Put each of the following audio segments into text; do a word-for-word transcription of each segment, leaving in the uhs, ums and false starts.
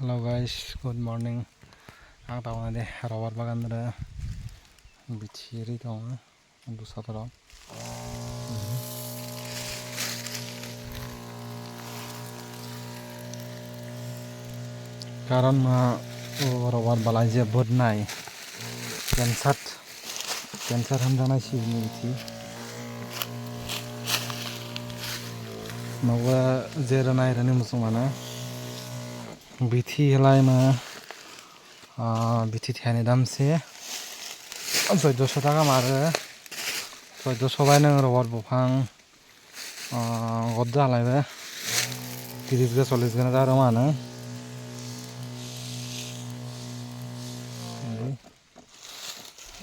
Hello guys, good morning. Ang tabuk de rubber bagan re bithi ri tongo, dusa tora. Karon ma o rubber balai je bud nai, cancer, cancer hamjaknai sibini bithi. Nogo je rwnai rwni muchung mano. Bithi hwlai ma, ah, bithi thani dam se. Choidoso taka mare. Choidoso bai nang rubber buphang, ah, godda halai be. Tiris ga chollis ga na jaro mano.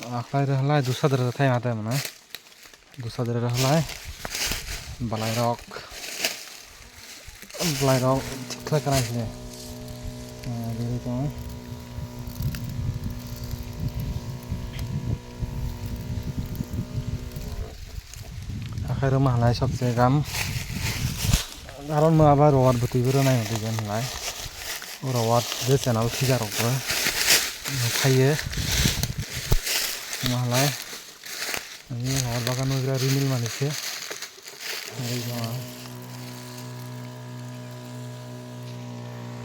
Aklai rw halai dusa dra thai ma tai mwnai. Dusa dra rw halai. Balai rok. Balai rok thik khlai khlai se. Ah, beri tong. Akhai rw ma halai sok se gam. Aro no aba rowar bwtwi bo rwnai hwnkhe je nai. O rowar je channel phijar rok bo phaiye. Mahalai. Ani rowar bagan o rimil mani se. Ari joma.